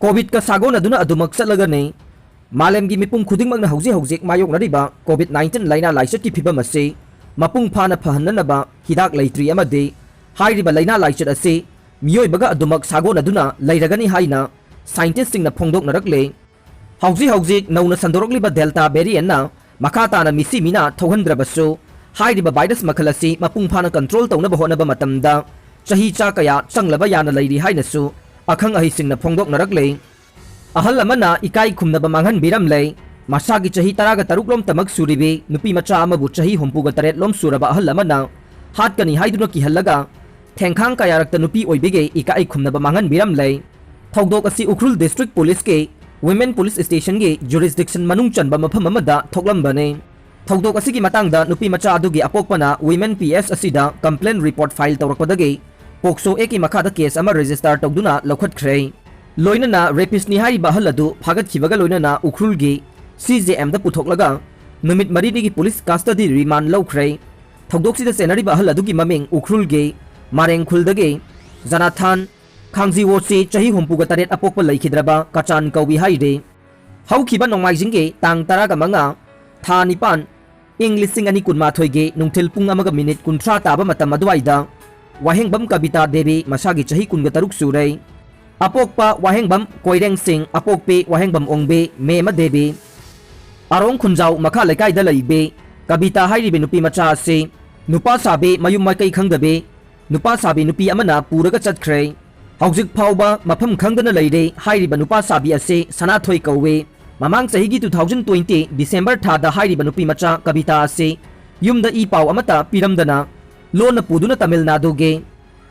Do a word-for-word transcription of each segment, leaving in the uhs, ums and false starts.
ꯀꯣꯚꯤꯗꯀ ꯁꯥꯒꯣꯟꯅꯗꯨꯅ ꯑꯗꯨꯃꯛ ꯆꯠꯂꯒꯅꯤ꯫ ꯃꯥꯂꯦꯝꯒꯤ ꯃꯤꯄꯨꯝ ꯈꯨꯗꯤꯡꯃꯛꯅ ꯍꯧꯖꯤꯛ ꯍꯧꯖꯤꯛ ꯃꯥꯌꯣꯛꯅꯔꯤꯕ ꯀꯣꯚꯤꯗ ꯅꯥꯏꯟꯇꯤꯟ ꯂꯥꯏꯅꯥ ꯂꯥꯏꯆꯠꯀꯤ ꯐꯤꯕꯝ ꯑꯁꯤ ꯃꯄꯨꯡ ꯐꯥꯅ ꯐꯍꯟꯅꯅꯕ ꯍꯤꯗꯥꯛ ꯂꯩꯇ꯭ꯔꯤ ꯑꯃꯗꯤ ꯍꯥꯏꯔꯤꯕ ꯂꯥꯏꯅꯥ ꯂꯥꯏꯆꯠ ꯑꯁꯤ ꯃꯤꯑꯣꯏꯕꯒ ꯑꯗꯨꯃꯛ ꯁꯥꯒꯣꯟꯅꯗꯨꯅ ꯂꯩꯔꯒꯅꯤ ꯍꯥꯏꯅ ꯁꯥꯏꯟꯇꯤꯁꯁꯤꯡꯅ ꯐꯣꯡꯗꯣꯛꯅꯔꯛꯂꯦ꯫ ꯍꯧꯖꯤꯛ ꯍꯧꯖꯤꯛ ꯅꯧꯅ ꯁꯟꯗꯣꯔꯛꯂꯤꯕ ꯗꯦꯜꯇꯥ ꯚꯦꯔꯤꯌꯟꯅ ꯃꯈꯥ ꯇꯥꯅ ꯃꯤꯁꯤ ꯃꯤꯅꯥ ꯊꯣꯛꯍꯟꯗ꯭ꯔꯕꯁꯨ, ꯍꯥꯏꯔꯤꯕ ꯚꯥꯏꯔꯁ ꯃꯈꯜ ꯑꯁꯤ ꯃꯄꯨꯡ ꯐꯥꯅ ꯀꯟꯇ꯭ꯔꯣꯜ ꯇꯧꯅꯕ ꯍꯣꯠꯅꯕ ꯃꯇꯝꯗ ꯆꯍꯤ ꯆꯥ ꯀꯌꯥ ꯆꯪꯂꯕ ꯌꯥꯅ ꯂꯩꯔꯤ ꯍꯥꯏꯅꯁꯨ ꯑꯈꯪ ꯑꯍꯩꯁꯤꯡꯅ ꯐꯣꯡꯗꯣꯛꯅꯔꯛꯂꯦ꯫ ꯑꯍꯜ ꯑꯃꯅ ꯏꯀꯥꯏ ꯈꯨꯝꯅꯕ ꯃꯥꯡꯍꯟꯕꯤꯔꯝꯂꯦ꯫ ꯃꯁꯥꯒꯤ ꯆꯍꯤ ꯇꯔꯥꯒ ꯇꯔꯨꯛ ꯂꯣꯝꯇꯃꯛ ꯁꯨꯔꯤꯕꯤ ꯅꯨꯄꯤ ꯃꯆꯥ ꯑꯃꯕꯨ ꯆꯍꯤ ꯍꯨꯝꯐꯨꯒ ꯇꯔꯦꯠ ꯂꯣꯝ ꯁꯨꯔꯕ ꯑꯍꯜ ꯑꯃꯅ ꯍꯥꯠꯀꯅꯤ ꯍꯥꯏꯗꯨꯅ ꯀꯤꯍꯜꯂꯒ ꯊꯦꯡꯈꯥꯡ ꯀꯌꯥꯔꯛꯇ ꯅꯨꯄꯤ ꯑꯣꯏꯕꯤꯒꯤ ꯏꯀꯥꯏ ꯈꯨꯝꯅꯕ ꯃꯥꯡꯍꯟꯕꯤꯔꯝꯂꯦ꯫ ꯊꯧꯗꯣꯛ ꯑꯁꯤ ꯎꯈ꯭ꯔꯨꯜ ꯗꯤꯁꯇ꯭ꯔꯤꯛ ꯄꯨꯂꯤꯁꯀꯤ ꯋꯤꯃꯦꯟ ꯄꯨꯂꯤꯁ ꯁ꯭ꯇꯦꯁꯟꯒꯤ ꯖꯨꯔꯤꯁꯗꯤꯛꯁꯟ ꯃꯅꯨꯡ ꯆꯟꯕ ꯃꯐꯝ ꯑꯃꯗ ꯊꯣꯛꯂꯝꯕꯅꯤ꯫ ꯊꯧꯗꯣꯛ ꯑꯁꯤꯒꯤ ꯃꯇꯥꯡꯗ ꯅꯨꯄꯤ ꯃꯆꯥ ꯑꯗꯨꯒꯤ ꯑꯄꯣꯛꯄꯅ ꯋꯤꯃꯦꯟ ꯄꯤ ꯑꯦꯁ ꯑꯁꯤꯗ ꯀꯝꯄ꯭ꯂꯦꯟ ꯔꯤꯄꯣꯔꯠ ꯐꯥꯏꯜ ꯇꯧꯔꯛꯄꯗꯒꯤ ꯄꯣꯛꯁꯣ ꯑꯦꯛꯀꯤ ꯃꯈꯥꯗ ꯀꯦꯁ ꯑꯃ ꯔꯦꯖꯤꯁꯇꯥꯔ ꯇꯧꯗꯨꯅ ꯂꯧꯈꯠꯈ꯭ꯔꯦ꯫ ꯂꯣꯏꯅꯅ ꯔꯦꯄꯤꯁꯅꯤ ꯍꯥꯏꯔꯤꯕ ꯑꯍꯜ ꯑꯗꯨ ꯐꯥꯒꯠꯈꯤꯕꯒ ꯂꯣꯏꯅꯅ ꯎꯈ꯭ꯔꯨꯜꯒꯤ ꯁꯤ ꯖꯦ ꯑꯦꯝꯗ ꯄꯨꯊꯣꯛꯂꯒ ꯅꯨꯃꯤꯠ ꯃꯔꯤꯅꯤꯒꯤ ꯄꯨꯂꯤꯁ ꯀꯁꯇꯗꯤ ꯔꯤꯃꯥꯟ ꯂꯧꯈ꯭ꯔꯦ꯫ ꯊꯧꯗꯣꯛꯁꯤꯗ ꯆꯦꯟꯅꯔꯤꯕ ꯑꯍꯜ ꯑꯗꯨꯒꯤ ꯃꯃꯤꯡ ꯎꯈ꯭ꯔꯨꯜꯒꯤ ꯃꯥꯔꯦꯡꯈꯨꯜꯗꯒꯤ ꯖꯅꯥꯊꯥꯟ ꯈꯥꯡꯖꯤꯋꯣꯠꯁꯤ ꯆꯍꯤ ꯍꯨꯝꯐꯨꯒ ꯇꯔꯦꯠ ꯑꯄꯣꯛꯄ ꯂꯩꯈꯤꯗ꯭ꯔꯕ ꯀꯆꯥꯟ ꯀꯧꯏ ꯍꯥꯏꯔꯤ꯫ ꯍꯧꯈꯤꯕ ꯅꯣꯡꯃꯥꯏꯖꯤꯡꯒꯤ ꯇꯥꯡ ꯇꯔꯥꯒ ꯃꯉꯥ, ꯊꯥ ꯅꯤꯄꯥꯟ, ꯏꯪ ꯂꯤꯁꯤꯡ ꯑꯅꯤ ꯀꯨꯟꯃꯥꯊꯣꯏꯒꯤ ꯅꯨꯡꯊꯤꯜ ꯄꯨꯡ ꯑꯃꯒ ꯃꯤꯅꯤꯠ ꯀꯨꯟꯊ꯭ꯔꯥ ꯇꯥꯕ ꯃꯇꯝ ꯑꯗꯨꯋꯥꯏꯗ ꯋꯥꯍꯦꯡꯕꯝ ꯀꯕꯤꯇꯥ ꯗꯦꯕꯤ, ꯃꯁꯥꯒꯤ ꯆꯍꯤ ꯀꯨꯟꯒ ꯇꯔꯨꯛ ꯁꯨꯔꯦ, ꯑꯄꯣꯛꯄ ꯋꯥꯍꯦꯡꯕꯝ ꯀꯣꯏꯔꯦꯡꯁꯤꯡ, ꯑꯄꯣꯛꯄꯤ ꯋꯥꯍꯦꯡꯕꯝ ꯑꯣꯡꯕꯤ ꯃꯦꯃ ꯗꯦꯕꯤ, ꯑꯔꯣꯡ ꯈꯨꯟꯖꯥꯎ ꯃꯈꯥ ꯂꯩꯀꯥꯏꯗ ꯂꯩꯕꯤ ꯀꯕꯤꯇꯥ ꯍꯥꯏꯔꯤꯕꯤ ꯅꯨꯄꯤ ꯃꯆꯥ ꯑꯁꯤ ꯅꯨꯄꯥ ꯁꯥꯕꯤ, ꯃꯌꯨꯝ ꯃꯀꯩ ꯈꯪꯗꯕꯤ ꯅꯨꯄꯥ ꯁꯥꯕꯤ ꯅꯨꯄꯤ ꯑꯃꯅ ꯄꯨꯔꯒ ꯆꯠꯈ꯭ꯔꯦ꯫ ꯍꯧꯖꯤꯛ ꯐꯥꯎꯕ ꯃꯐꯝ ꯈꯪꯗꯅ ꯂꯩꯔꯦ꯫ ꯍꯥꯏꯔꯤꯕ ꯅꯨꯄꯥ ꯁꯥꯕꯤ ꯑꯁꯤ ꯁꯅꯥꯊꯣꯏ ꯀꯧꯏ꯫ ꯃꯃꯥꯡ ꯆꯍꯤꯒꯤ two thousand twenty December ꯊꯥꯗ ꯍꯥꯏꯔꯤꯕ ꯅꯨꯄꯤ ꯃꯆꯥ ꯀꯕꯤꯇꯥ ꯑꯁꯤ ꯌꯨꯝꯗ ꯏ ꯄꯥꯎ ꯑꯃꯠꯇ ꯄꯤꯔꯝꯗꯅ ꯂꯣꯟꯅ ꯄꯨꯗꯨꯅ ꯇꯥꯃꯤꯜ ꯅꯥꯗꯨꯒꯤ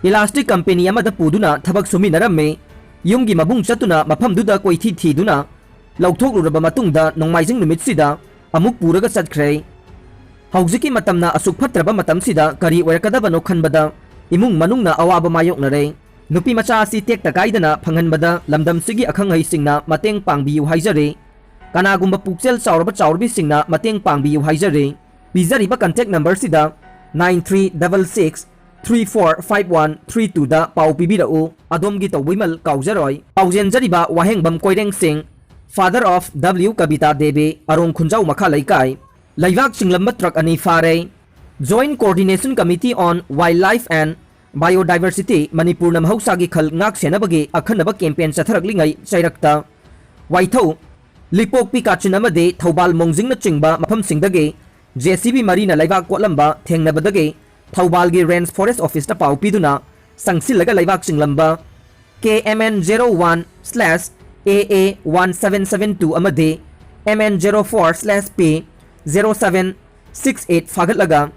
ꯏꯂꯥꯁꯇꯤꯛ ꯀꯝꯄꯦꯅꯤ ꯑꯃꯗ ꯄꯨꯗꯨꯅ ꯊꯕꯛ ꯁꯨꯃꯤꯟꯅꯔꯝꯃꯤ꯫ ꯌꯨꯝꯒꯤ ꯃꯕꯨꯡ ꯆꯠꯇꯨꯅ ꯃꯐꯝꯗꯨꯗ ꯀꯣꯏꯊꯤ ꯊꯤꯗꯨꯅ ꯂꯧꯊꯣꯛꯂꯨꯔꯕ ꯃꯇꯨꯡꯗ ꯅꯣꯡꯃꯥꯏꯖꯤꯡ ꯅꯨꯃꯤꯠꯁꯤꯗ ꯑꯃꯨꯛ ꯄꯨꯔꯒ ꯆꯠꯈ꯭ꯔꯦ꯫ ꯍꯧꯖꯤꯛꯀꯤ ꯃꯇꯝꯅ ꯑꯁꯨꯛ ꯐꯠꯇ꯭ꯔꯕ ꯃꯇꯝꯁꯤꯗ ꯀꯔꯤ ꯑꯣꯏꯔꯛꯀꯗꯕꯅꯣ ꯈꯟꯕꯗ ꯏꯃꯨꯡ ꯃꯅꯨꯡꯅ ꯑꯋꯥꯕ ꯃꯥꯌꯣꯛꯅꯔꯦ꯫ ꯅꯨꯄꯤ ꯃꯆꯥ ꯑꯁꯤ ꯇꯦꯛꯇ ꯀꯥꯏꯗꯅ ꯐꯪꯍꯟꯕꯗ ꯂꯝꯗꯝꯁꯤꯒꯤ ꯑꯈꯪ ꯑꯍꯩꯁꯤꯡꯅ ꯃꯇꯦꯡ ꯄꯥꯡꯕꯤꯌꯨ ꯍꯥꯏꯖꯔꯤ꯫ ꯀꯅꯥꯒꯨꯝꯕ ꯄꯨꯛꯆꯦꯜ ꯆꯥꯎꯔꯕ ꯆꯥꯎꯔꯕꯤꯁꯤꯡꯅ ꯃꯇꯦꯡ ꯄꯥꯡꯕꯤꯌꯨ ꯍꯥꯏꯖꯔꯤ꯫ ꯄꯤꯖꯔꯤꯕ ꯀꯟꯇꯦꯛ ꯅꯝꯕꯔꯁꯤꯗ nine three double six three four five one three two ꯗ ꯄꯥꯎ ꯄꯤꯕꯤꯔꯛꯎ꯫ ꯑꯗꯣꯝꯒꯤ ꯇꯧꯕꯤꯃꯜ ꯀꯥꯎꯖꯔꯣꯏ꯫ ꯄꯥꯎꯖꯦꯟꯖꯔꯤꯕ ꯋꯥꯍꯦꯡꯕꯝ ꯀꯣꯏꯔꯦꯡꯁꯤꯡ, father of W Kabita Devi, ꯑꯔꯣꯡ ꯈꯨꯟꯖꯥꯎ ꯃꯈꯥ ꯂꯩꯀꯥꯏ꯫ ꯂꯩꯕꯥꯛ ꯆꯤꯡꯂꯝꯕ ꯇ꯭ꯔꯛ ꯑꯅꯤ ꯐꯥꯔꯦ꯫ Joint Coordination Committee on Wildlife and Biodiversity, ꯃꯅꯤꯄꯨꯔꯅ ꯃꯍꯧꯁꯥꯒꯤ ꯈꯜ ꯉꯥꯛ ꯁꯦꯟꯅꯕꯒꯤ ꯑꯈꯟꯅꯕ ꯀꯦꯝꯄꯦꯟ ꯆꯠꯊꯔꯛꯂꯤꯉꯩ ꯆꯩꯔꯛꯇ ꯋꯥꯏꯊꯧ, ꯂꯤꯄꯣꯛꯄꯤ ꯀꯥꯆꯤꯟ ꯑꯃꯗꯤ ꯊꯧꯕꯥꯜ ꯃꯣꯡꯖꯤꯡꯅꯆꯤꯡꯕ ꯃꯐꯝꯁꯤꯡꯗꯒꯤ J C B ꯃꯔꯤꯅ ꯂꯩꯕꯥꯛ ꯀꯣꯠꯂꯝꯕ ꯊꯦꯡꯅꯕꯗꯒꯤ ꯊꯧꯕꯥꯜꯒꯤ Range Forest Officeꯇ ꯄꯥꯎ ꯄꯤꯗꯨꯅ ꯆꯪꯁꯤꯜꯂꯒ ꯂꯩꯕꯥꯛ ꯆꯤꯡꯂꯝꯕ K M N zero one slash A A one seven seven two ꯑꯃꯗꯤ M N zero four slash P zero seven six eight ꯐꯥꯒꯠꯂꯒ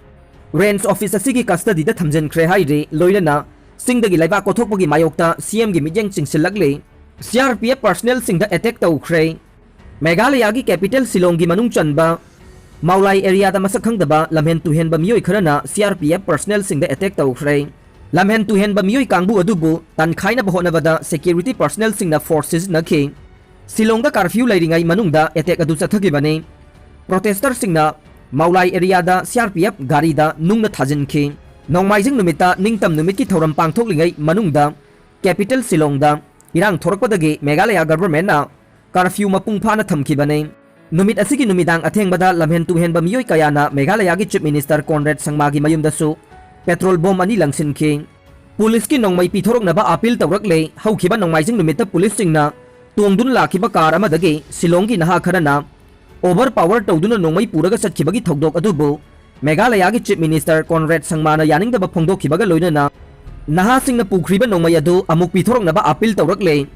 Range Office ꯑꯁꯤꯒꯤ custody ꯗ ꯊꯝꯖꯤꯟꯈ꯭ꯔꯦ ꯍꯥꯏꯔꯤ꯫ ꯂꯣꯏꯅꯅ ꯆꯤꯡꯗꯒꯤ ꯂꯩꯕꯥꯛ ꯀꯣꯊꯣꯛꯄꯒꯤ ꯃꯥꯌꯣꯛꯇ C M ꯒꯤ ꯃꯤꯠꯌꯦꯡ ꯆꯤꯡꯁꯤꯜꯂꯛꯂꯤ꯫ C R P F personnel ꯁꯤꯡꯗ attack ꯇꯧꯈ꯭ꯔꯦ꯫ ꯃꯦꯘꯥꯂꯌꯥꯒꯤ capital ꯁꯤꯂꯣꯡꯒꯤ ꯃꯅꯨꯡ ꯆꯟꯕ ꯃꯥꯎꯂꯥꯏ area ꯗ ꯃꯁꯛ ꯈꯪꯗꯕ ꯂꯝꯍꯦꯟ ꯇꯨꯍꯦꯟꯕ ꯃꯤꯑꯣꯏ ꯈꯔꯅ C R P F personnel ꯁꯤꯡꯗ attack ꯇꯧꯈ꯭ꯔꯦ꯫ ꯂꯝꯍꯦꯟ ꯇꯨꯍꯦꯟꯕ ꯃꯤꯑꯣꯏ ꯀꯥꯡꯕꯨ ꯑꯗꯨꯕꯨ ꯇꯥꯟꯈꯥꯏꯅꯕ ꯍꯣꯠꯅꯕꯗ security personnel ꯁꯤꯡꯅ force ꯁꯤꯖꯤꯟꯅꯈꯤ꯫ ꯁꯤꯂꯣꯡꯗ curfew ꯂꯩꯔꯤꯉꯩ ꯃꯅꯨꯡꯗ attack ꯑꯗꯨ ꯆꯠꯊꯈꯤꯕꯅꯤ꯫ Protester ꯁꯤꯡꯅ ꯃꯥꯎꯂꯥꯏ area ꯗ C R P F ꯒꯥꯔꯤꯗ ꯅꯨꯡꯅ ꯊꯥꯖꯤꯟꯈꯤ꯫ ꯅꯣꯡꯃꯥꯏꯖꯤꯡ ꯅꯨꯃꯤꯠꯇ ꯅꯤꯡꯇꯝ ꯅꯨꯃꯤꯠꯀꯤ ꯊꯧꯔꯝ ꯄꯥꯡꯊꯣꯛꯂꯤꯉꯩ ꯃꯅꯨꯡꯗ capital ꯁꯤꯂꯣꯡꯗ ꯏꯔꯥꯡ ꯊꯣꯔꯛꯄꯗꯒꯤ ꯃꯦꯘꯥꯂꯌꯥ government ꯅ curfew ꯃꯄꯨꯡ ꯐꯥꯅ ꯊꯝꯈꯤꯕꯅꯤ꯫ ꯅꯨꯃꯤꯠ ꯑꯁꯤꯒꯤ ꯅꯨꯃꯤꯗꯥꯡ ꯑꯊꯦꯡꯕꯗ ꯂꯝꯍꯦꯟ ꯇꯨꯍꯦꯟꯕ ꯃꯤꯑꯣꯏ ꯀꯌꯥꯅ ꯃꯦꯘꯥꯂꯌꯥꯒꯤ Chief Minister Conrad ꯁꯪꯃꯥꯒꯤ ꯃꯌꯨꯝꯗꯁꯨ petrol bomb ꯑꯅꯤ ꯂꯪꯁꯤꯟꯈꯤ꯫ ꯄꯨꯂꯤꯁꯀꯤ ꯅꯣꯡꯃꯩ ꯄꯤꯊꯣꯔꯛꯅꯕ appeal ꯇꯧꯔꯛꯂꯦ꯫ ꯍꯧꯈꯤꯕ ꯅꯣꯡꯃꯥꯏꯖꯤꯡ ꯅꯨꯃꯤꯠꯇ ꯄꯨꯂꯤꯁꯁꯤꯡꯅ ꯇꯣꯡꯗꯨꯅ ꯂꯥꯛꯈꯤꯕ car ꯑꯃꯗꯒꯤ ꯁꯤꯂꯣꯡꯒꯤ ꯅꯍꯥ ꯈꯔꯅ overpower ꯇꯧꯗꯨꯅ ꯅꯣꯡꯃꯩ ꯄꯨꯔꯒ ꯆꯠꯈꯤꯕꯒꯤ ꯊꯧꯗꯣꯛ ꯑꯗꯨꯕꯨ ꯃꯦꯘꯥꯂꯌꯥꯒꯤ Chief Minister Conrad ꯁꯪꯃꯥꯅ ꯌꯥꯅꯤꯡꯗꯕ ꯐꯣꯡꯗꯣꯛꯈꯤꯕꯒ ꯂꯣꯏꯅꯅ ꯅꯍꯥꯁꯤꯡꯅ ꯄꯨꯈ꯭ꯔꯤꯕ ꯅꯣꯡꯃꯩ ꯑꯗꯨ ꯑꯃꯨꯛ ꯄꯤꯊꯣꯔꯛꯅꯕ appeal ꯇꯧꯔꯛꯂꯦ꯫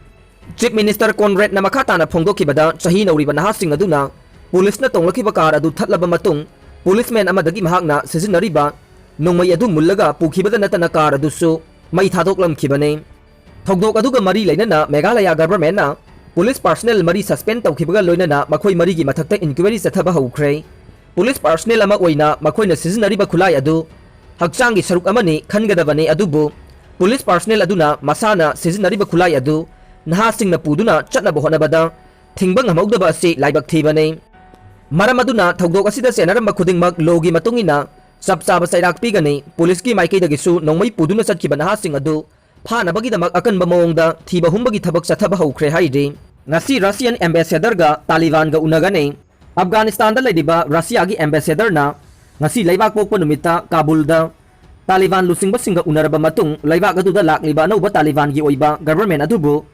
Chief Minister Conrad ꯅ ꯃꯈꯥ ꯇꯥꯅ ꯐꯣꯡꯗꯣꯛꯈꯤꯕꯗ, ꯆꯍꯤ ꯅꯧꯔꯤꯕ ꯅꯍꯥꯁꯤꯡ ꯑꯗꯨꯅ ꯄꯨꯂꯤꯁꯅ ꯇꯣꯡꯂꯛꯈꯤꯕ car ꯑꯗꯨ ꯊꯠꯂꯕ ꯃꯇꯨꯡ, policeman ꯑꯃꯗꯒꯤ ꯃꯍꯥꯛꯅ ꯁꯤꯖꯤꯟꯅꯔꯤꯕ ꯅꯣꯡꯃꯩ ꯑꯗꯨ ꯃꯨꯜꯂꯒ ꯄꯨꯈꯤꯕꯗ ꯅꯠꯇꯅ car ꯑꯗꯨꯁꯨ ꯃꯩ ꯊꯥꯗꯣꯛꯂꯝꯈꯤꯕꯅꯤ꯫ ꯊꯧꯗꯣꯛ ꯑꯗꯨꯒ ꯃꯔꯤ ꯂꯩꯅꯅ ꯃꯦꯘꯥꯂꯌꯥ government ꯅ police personnel ꯃꯔꯤ suspend ꯇꯧꯈꯤꯕꯒ ꯂꯣꯏꯅꯅ ꯃꯈꯣꯏ ꯃꯔꯤꯒꯤ ꯃꯊꯛꯇ inquiry ꯆꯠꯊꯕ ꯍꯧꯈ꯭ꯔꯦ꯫ Police personnel ꯑꯃ ꯑꯣꯏꯅ ꯃꯈꯣꯏꯅ ꯁꯤꯖꯤꯟꯅꯔꯤꯕ ꯈꯨꯠꯂꯥꯏ ꯑꯗꯨ ꯍꯛꯆꯥꯡꯒꯤ ꯁꯔꯨꯛ ꯑꯃꯅꯤ ꯈꯟꯒꯗꯕꯅꯤ, ꯑꯗꯨꯕꯨ police personnel ꯑꯗꯨꯅ ꯃꯁꯥꯅ ꯁꯤꯖꯤꯟꯅꯔꯤꯕ ꯈꯨꯠꯂꯥꯏ ꯑꯗꯨ ꯅꯍꯥꯁꯤꯡꯅ ꯄꯨꯗꯨꯅ ꯆꯠꯅꯕ ꯍꯣꯠꯅꯕꯗ ꯊꯤꯡꯕ ꯉꯝꯍꯧꯗꯕ ꯑꯁꯤ ꯂꯥꯏꯕꯛ ꯊꯤꯕꯅꯤ꯫ ꯃꯔꯝ ꯑꯗꯨꯅ ꯊꯧꯗꯣꯛ ꯑꯁꯤꯗ ꯆꯦꯟꯅꯔꯝꯕ ꯈꯨꯗꯤꯡꯃꯛ law ꯒꯤ ꯃꯇꯨꯡ ꯏꯟꯅ ꯆꯞ ꯆꯥꯕ ꯆꯩꯔꯥꯛ ꯄꯤꯒꯅꯤ꯫ ꯄꯨꯂꯤꯁꯀꯤ ꯃꯥꯏꯀꯩꯗꯒꯤꯁꯨ ꯅꯣꯡꯃꯩ ꯄꯨꯗꯨꯅ ꯆꯠꯈꯤꯕ ꯅꯍꯥꯁꯤꯡ ꯑꯗꯨ ꯐꯥꯅꯕꯒꯤꯗꯃꯛ ꯑꯀꯟꯕ ꯃꯑꯣꯡꯗ ꯊꯤꯕ ꯍꯨꯝꯕꯒꯤ ꯊꯕꯛ ꯆꯠꯊꯕ ꯍꯧꯈ꯭ꯔꯦ ꯍꯥꯏꯔꯤ꯫ ꯉꯁꯤ ꯔꯁꯤꯌꯥꯟ ꯑꯦꯝꯕꯦꯁꯦꯗꯔꯒ ꯇꯥꯂꯤꯕꯥꯟꯒ ꯎꯅꯒꯅꯤ꯫ ꯑꯐꯒꯥꯅꯤꯁꯇꯥꯟꯗ ꯂꯩꯔꯤꯕ ꯔꯁꯤꯌꯥꯒꯤ ꯑꯦꯝꯕꯦꯁꯦꯗꯔꯅ ꯉꯁꯤ ꯂꯩꯕꯥꯛ ꯄꯣꯛꯄ ꯅꯨꯃꯤꯠꯇ ꯀꯥꯕꯨꯜꯗ ꯇꯥꯂꯤꯕꯥꯟ ꯂꯨꯆꯤꯡꯕꯁꯤꯡꯒ ꯎꯅꯔꯕ ꯃꯇꯨꯡ, ꯂꯩꯕꯥꯛ ꯑꯗꯨꯗ ꯂꯥꯛꯂꯤꯕ ꯑꯅꯧꯕ ꯇꯥꯂꯤꯕꯥꯟꯒꯤ ꯑꯣꯏꯕ ꯒꯚꯔꯟꯃꯦꯟ ꯑꯗꯨꯕꯨ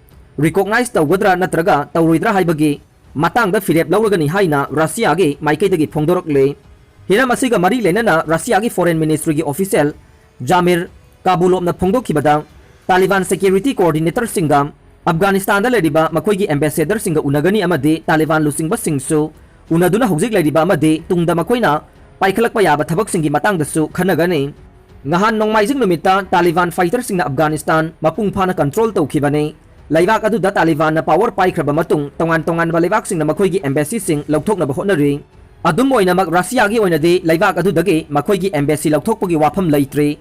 ꯔꯤꯀꯣꯛꯅꯥꯏꯖ ꯇꯧꯒꯗ꯭ꯔꯥ ꯅꯠꯇ꯭ꯔꯒ ꯇꯧꯔꯣꯏꯗ꯭ꯔꯥ ꯍꯥꯏꯕꯒꯤ ꯃꯇꯥꯡꯗ ꯐꯤꯔꯦꯞ ꯂꯧꯔꯒꯅꯤ ꯍꯥꯏꯅ ꯔꯁꯤꯌꯥꯒꯤ ꯃꯥꯏꯀꯩꯗꯒꯤ ꯐꯣꯡꯗꯣꯔꯛꯂꯦ꯫ ꯍꯤꯔꯝ ꯑꯁꯤꯒ ꯃꯔꯤ ꯂꯩꯅꯅ ꯔꯁꯤꯌꯥꯒꯤ ꯐꯣꯔꯦꯟ ꯃꯤꯅꯤꯁꯇ꯭ꯔꯤꯒꯤ ꯑꯣꯐꯤꯁꯤꯌꯦꯜ ꯖꯥꯃꯤꯔ ꯀꯥꯕꯨꯂꯣꯞꯅ ꯐꯣꯡꯗꯣꯛꯈꯤꯕꯗ, ꯇꯥꯂꯤꯕꯥꯟ ꯁꯦꯀ꯭ꯌꯨꯔꯤꯇꯤ ꯀꯣꯑꯣꯔꯗꯤꯅꯦꯇꯔꯁꯤꯡꯒ ꯑꯐꯒꯥꯅꯤꯁꯇꯥꯟꯗ ꯂꯩꯔꯤꯕ ꯃꯈꯣꯏꯒꯤ ꯑꯦꯝꯕꯦꯁꯦꯗꯔꯁꯤꯡꯒ ꯎꯅꯒꯅꯤ ꯑꯃꯗꯤ ꯇꯥꯂꯤꯕꯥꯟ ꯂꯨꯆꯤꯡꯕꯁꯤꯡꯁꯨ ꯎꯅꯗꯨꯅ ꯍꯧꯖꯤꯛ ꯂꯩꯔꯤꯕ ꯑꯃꯗꯤ ꯇꯨꯡꯗ ꯃꯈꯣꯏꯅ ꯄꯥꯏꯈꯠꯂꯛꯄ ꯌꯥꯕ ꯊꯕꯛꯁꯤꯡꯒꯤ ꯃꯇꯥꯡꯗꯁꯨ ꯈꯟꯅꯒꯅꯤ꯫ ꯉꯍꯥꯟ ꯅꯣꯡꯃꯥꯏꯖꯤꯡ ꯅꯨꯃꯤꯠꯇ ꯇꯥꯂꯤꯕꯥꯟ ꯐꯥꯏꯇꯔꯁꯤꯡꯅ ꯑꯐꯒꯥꯅꯤꯁꯇꯥꯟ ꯃꯄꯨꯡ ꯐꯥꯅ ꯀꯟꯇ꯭ꯔꯣꯜ ꯇꯧꯈꯤꯕꯅꯤ꯫ ꯂꯩꯕꯥꯛ ꯑꯗꯨꯗ ꯇꯥꯂꯤꯕꯥꯟꯅ ꯄꯥꯋꯔ ꯄꯥꯏꯈ꯭ꯔꯕ ꯃꯇꯨꯡ, ꯇꯣꯉꯥꯟ ꯇꯣꯉꯥꯟꯕ ꯂꯩꯕꯥꯛꯁꯤꯡꯅ ꯃꯈꯣꯏꯒꯤ ꯑꯦꯝꯕꯦꯁꯤꯁꯤꯡ ꯂꯧꯊꯣꯛꯅꯕ ꯍꯣꯠꯅꯔꯤ꯫ ꯑꯗꯨꯝ ꯑꯣꯏꯅꯃꯛ, ꯔꯁꯤꯌꯥꯒꯤ ꯑꯣꯏꯅꯗꯤ ꯂꯩꯕꯥꯛ ꯑꯗꯨꯗꯒꯤ ꯃꯈꯣꯏꯒꯤ ꯑꯦꯝꯕꯦꯁꯤ ꯂꯧꯊꯣꯛꯄꯒꯤ ꯋꯥꯐꯝ ꯂꯩꯇ꯭ꯔꯤ꯫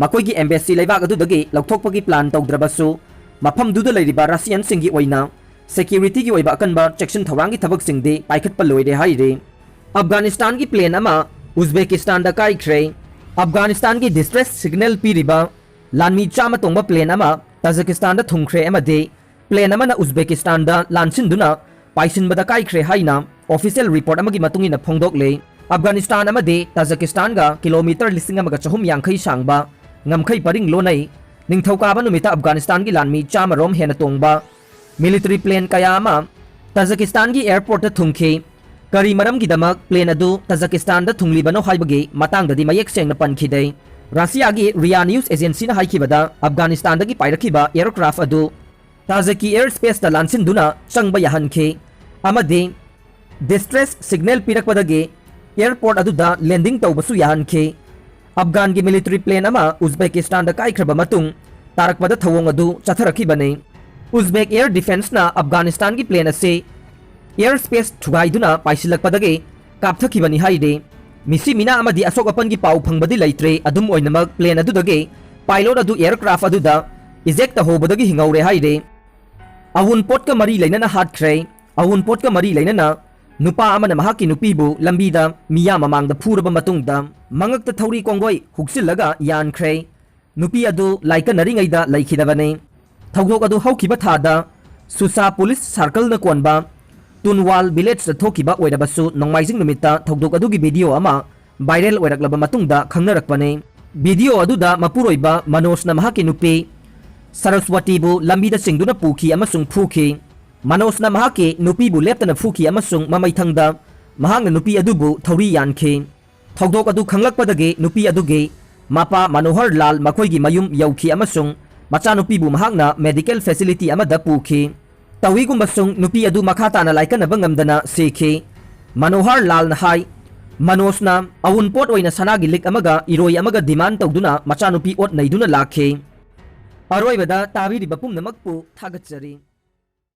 ꯃꯈꯣꯏꯒꯤ ꯑꯦꯝꯕꯦꯁꯤ ꯂꯩꯕꯥꯛ ꯑꯗꯨꯗꯒꯤ ꯂꯧꯊꯣꯛꯄꯒꯤ ꯄ꯭ꯂꯥꯟ ꯇꯧꯗ꯭ꯔꯕꯁꯨ, ꯃꯐꯝꯗꯨꯗ ꯂꯩꯔꯤꯕ ꯔꯁꯤꯌꯟꯁꯤꯡꯒꯤ ꯑꯣꯏꯅ ꯁꯦꯀ꯭ꯌꯨꯔꯤꯇꯤꯒꯤ ꯑꯣꯏꯕ ꯑꯀꯟꯕ ꯆꯦꯛꯁꯤꯟ ꯊꯧꯔꯥꯡꯒꯤ ꯊꯕꯛꯁꯤꯡꯗꯤ ꯄꯥꯏꯈꯠꯄ ꯂꯣꯏꯔꯦ ꯍꯥꯏꯔꯤ꯫ ꯑꯐꯒꯥꯅꯤꯁꯇꯥꯟꯒꯤ ꯄ꯭ꯂꯦꯟ ꯑꯃ ꯎꯖꯕꯦꯀꯤꯁꯇꯥꯟꯗ ꯀꯥꯏꯈ꯭ꯔꯦ꯫ ꯑꯐꯒꯥꯅꯤꯁꯇꯥꯟꯒꯤ ꯗꯤꯁꯇ꯭ꯔꯦꯁ ꯁꯤꯒꯅꯦꯜ ꯄꯤꯔꯤꯕ ꯂꯥꯟꯃꯤ ꯆꯥꯝꯃ ꯇꯣꯡꯕ ꯄ꯭ꯂꯦꯟ ꯑꯃ ꯇꯥꯖꯤꯀꯤꯁꯇꯥꯟꯗ ꯊꯨꯡꯈ꯭ꯔꯦ ꯑꯃꯗꯤ ꯄ꯭ꯂꯦꯟ ꯑꯃꯅ ꯎꯖꯕꯦꯀꯤꯁꯇꯥꯟꯗ ꯂꯥꯟꯁꯤꯟꯗꯨꯅ ꯄꯥꯏꯁꯤꯟꯕꯗ ꯀꯥꯏꯈ꯭ꯔꯦ ꯍꯥꯏꯅ ꯑꯣꯐꯤꯁꯤꯌꯦꯜ ꯔꯤꯄꯣꯔꯠ ꯑꯃꯒꯤ ꯃꯇꯨꯡ ꯏꯟꯅ ꯐꯣꯡꯗꯣꯛꯂꯦ꯫ ꯑꯐꯒꯥꯅꯤꯁꯇꯥꯟ ꯑꯃꯗꯤ ꯇꯥꯖꯤꯀꯤꯁꯇꯥꯟꯒ ꯀꯤꯂꯣꯃꯤꯇꯔ ꯂꯤꯁꯤꯡ ꯑꯃꯒ ꯆꯍꯨꯝ ꯌꯥꯡꯈꯩ ꯁꯥꯡꯕ ꯉꯝꯈꯩ ꯄꯔꯤꯡ ꯂꯣꯟꯅꯩ꯫ ꯅꯤꯡꯊꯧꯀꯥꯕ ꯅꯨꯃꯤꯠꯇ ꯑꯐꯒꯥꯅꯤꯁꯇꯥꯟꯒꯤ ꯂꯥꯟꯃꯤ ꯆꯥꯝꯃ ꯔꯣꯝ ꯍꯦꯟꯅ ꯇꯣꯡꯕ ꯃꯤꯂꯤꯇꯔꯤ ꯄ꯭ꯂꯦꯟ ꯀꯌꯥ ꯑꯃ ꯇꯥꯖꯤꯀꯤꯁꯇꯥꯟꯒꯤ ꯑꯦꯌꯔꯄꯣꯔꯠꯇ ꯊꯨꯡꯈꯤ꯫ ꯀꯔꯤ ꯃꯔꯝꯒꯤꯗꯃꯛ ꯄ꯭ꯂꯦꯟ ꯑꯗꯨ ꯇꯥꯖꯤꯀꯤꯁꯇꯥꯟꯗ ꯊꯨꯡꯂꯤꯕꯅꯣ ꯍꯥꯏꯕꯒꯤ ꯃꯇꯥꯡꯗꯗꯤ ꯃꯌꯦꯛ ꯁꯦꯡꯅ ꯄꯟꯈꯤꯗꯦ꯫ ꯔꯁꯤꯌꯥꯒꯤ ꯔꯤꯌꯥ ꯅ꯭ꯌꯨꯁ ꯑꯦꯖꯦꯟꯁꯤꯅ ꯍꯥꯏꯈꯤꯕꯗ, ꯑꯐꯒꯥꯅꯤꯁꯇꯥꯟꯗꯒꯤ ꯄꯥꯏꯔꯛꯈꯤꯕ ꯑꯦꯌꯔꯀ꯭ꯔꯥꯐ ꯑꯗꯨ ꯇꯥꯖꯤꯛꯀꯤ ꯑꯦꯌꯔ ꯁ꯭ꯄꯦꯁꯇ ꯂꯥꯟꯁꯤꯟꯗꯨꯅ ꯆꯪꯕ ꯌꯥꯍꯟꯈꯤ ꯑꯃꯗꯤ ꯗꯤꯁꯇ꯭ꯔꯦꯁ ꯁꯤꯒꯅꯦꯜ ꯄꯤꯔꯛꯄꯗꯒꯤ ꯑꯦꯌꯔꯄꯣꯔꯠ ꯑꯗꯨꯗ ꯂꯦꯟꯗꯤꯡ ꯇꯧꯕꯁꯨ ꯌꯥꯍꯟꯈꯤ꯫ ꯑꯐꯒꯥꯟꯒꯤ ꯃꯤꯂꯤꯇꯔꯤ ꯄ꯭ꯂꯦꯟ ꯑꯃ ꯎꯖꯕꯦꯀꯤꯁꯇꯥꯟꯗ ꯀꯥꯏꯈ꯭ꯔꯕ ꯃꯇꯨꯡ ꯇꯥꯔꯛꯄꯗ ꯊꯧꯑꯣꯡ ꯑꯗꯨ ꯆꯠꯊꯔꯛꯈꯤꯕꯅꯤ꯫ ꯎꯖꯕꯦꯛ ꯑꯦꯌꯔ ꯗꯤꯐꯦꯟꯁꯅ ꯑꯐꯒꯥꯅꯤꯁꯇꯥꯟꯒꯤ ꯄ꯭ꯂꯦꯟ ꯑꯁꯤ ꯑꯦꯌꯔ ꯁ꯭ꯄꯦꯁ ꯊꯨꯒꯥꯏꯗꯨꯅ ꯄꯥꯏꯁꯤꯜꯂꯛꯄꯗꯒꯤ ꯀꯥꯞꯊꯈꯤꯕꯅꯤ ꯍꯥꯏꯔꯤ꯫ ꯃꯤꯁꯤ ꯃꯤꯅꯥ ꯑꯃꯗꯤ ꯑꯁꯣꯛ ꯑꯄꯟꯒꯤ ꯄꯥꯎ ꯐꯪꯕꯗꯤ ꯂꯩꯇ꯭ꯔꯦ꯫ ꯑꯗꯨꯝ ꯑꯣꯏꯅꯃꯛ, ꯄ꯭ꯂꯦꯟ ꯑꯗꯨꯗꯒꯤ ꯄꯥꯏꯂꯣꯠ ꯑꯗꯨ ꯑꯦꯌꯔꯀ꯭ꯔꯥꯐ ꯑꯗꯨꯗ ꯏꯖꯦꯛ ꯇꯧꯍꯧꯕꯗꯒꯤ ꯍꯤꯡꯍꯧꯔꯦ ꯍꯥꯏꯔꯤ꯫ ꯑꯋꯨꯟꯄꯣꯠꯀ ꯃꯔꯤ ꯂꯩꯅꯅ ꯍꯥꯠꯈ꯭ꯔꯦ꯫ ꯑꯋꯨꯟꯄꯣꯠꯀ ꯃꯔꯤ ꯂꯩꯅꯅ ꯅꯨꯄꯥ ꯑꯃꯅ ꯃꯍꯥꯛꯀꯤ ꯅꯨꯄꯤꯕꯨ ꯂꯝꯕꯤꯗ ꯃꯤꯌꯥꯝ ꯃꯃꯥꯡꯗ ꯐꯨꯔꯕ ꯃꯇꯨꯡꯗ ꯃꯉꯛꯇ ꯊꯧꯔꯤ ꯀꯣꯡꯒꯣꯏ ꯍꯨꯛꯆꯤꯜꯂꯒ ꯌꯥꯟꯈ꯭ꯔꯦ꯫ ꯅꯨꯄꯤ ꯑꯗꯨ ꯂꯥꯏꯀꯠꯅꯔꯤꯉꯩꯗ ꯂꯩꯈꯤꯗꯕꯅꯤ꯫ ꯊꯧꯗꯣꯛ ꯑꯗꯨ ꯍꯧꯈꯤꯕ ꯊꯥꯗ ꯁꯨꯁꯥ ꯄꯨꯂꯤꯁ ꯁꯥꯔꯀꯜꯅ ꯀꯣꯟꯕ ꯇꯨꯟꯋꯥꯜ ꯚꯤꯂꯦꯖꯇ ꯊꯣꯛꯈꯤꯕ ꯑꯣꯏꯔꯕꯁꯨ, ꯅꯣꯡꯃꯥꯏꯖꯤꯡ ꯅꯨꯃꯤꯠꯇ ꯊꯧꯗꯣꯛ ꯑꯗꯨꯒꯤ ꯚꯤꯗꯤꯑꯣ ꯑꯃ ꯚꯥꯏꯔꯦꯜ ꯑꯣꯏꯔꯛꯂꯕ ꯃꯇꯨꯡꯗ ꯈꯪꯅꯔꯛꯄꯅꯤ꯫ ꯚꯤꯗꯤꯑꯣ ꯑꯗꯨꯗ ꯃꯄꯨꯔꯣꯏꯕ ꯃꯅꯣꯖꯅ ꯃꯍꯥꯛꯀꯤ ꯅꯨꯄꯤ ꯁꯔꯁꯋꯇꯤꯕꯨ ꯂꯝꯕꯤꯗ ꯆꯤꯡꯗꯨꯅ ꯄꯨꯈꯤ ꯑꯃꯁꯨꯡ ꯐꯨꯈꯤ꯫ ꯃꯅꯣꯖꯅ ꯃꯍꯥꯛꯀꯤ ꯅꯨꯄꯤꯕꯨ ꯂꯦꯞꯇꯅ ꯐꯨꯈꯤ ꯑꯃꯁꯨꯡ ꯃꯃꯩꯊꯪꯗ ꯃꯍꯥꯛꯅ ꯅꯨꯄꯤ ꯑꯗꯨꯕꯨ ꯊꯧꯔꯤ ꯌꯥꯟꯈꯤ꯫ ꯊꯧꯗꯣꯛ ꯑꯗꯨ ꯈꯪꯂꯛꯄꯗꯒꯤ ꯅꯨꯄꯤ ꯑꯗꯨꯒꯤ ꯃꯄꯥ ꯃꯅꯣꯍꯔ ꯂꯥꯜ ꯃꯈꯣꯏꯒꯤ ꯃꯌꯨꯝ ꯌꯧꯈꯤ ꯑꯃꯁꯨꯡ ꯃꯆꯥꯅꯨꯄꯤꯕꯨ ꯃꯍꯥꯛꯅ ꯃꯦꯗꯤꯀꯦꯜ ꯐꯦꯁꯤꯂꯤꯇꯤ ꯑꯃꯗ ꯄꯨꯈꯤ꯫ ꯇꯧꯏꯒꯨꯝꯕꯁꯨꯡ ꯅꯨꯄꯤ ꯑꯗꯨ ꯃꯈꯥ ꯇꯥꯅ ꯂꯥꯏꯀꯠꯅꯕ ꯉꯝꯗꯅ ꯁꯤꯈꯤ꯫ ꯃꯅꯣꯍꯔ ꯂꯥꯜꯅ ꯍꯥꯏ, ꯃꯅꯣꯖꯅ ꯑꯎꯟꯄꯣꯠ ꯑꯣꯏꯅ ꯁꯅꯥꯒꯤ ꯂꯤꯛ ꯑꯃꯒ ꯏꯔꯣꯏ ꯑꯃꯒ ꯗꯤꯃꯥꯟ ꯇꯧꯗꯨꯅ ꯃꯆꯥꯅꯨꯄꯤ ꯑꯣꯠ ꯅꯩꯗꯨꯅ ꯂꯥꯛꯈꯤ꯫ ꯑꯔꯣꯏꯕꯗ ꯇꯥꯕꯤꯔꯤꯕ ꯄꯨꯝꯅꯃꯛꯄꯨ ꯊꯥꯒꯠꯆꯔꯤ꯫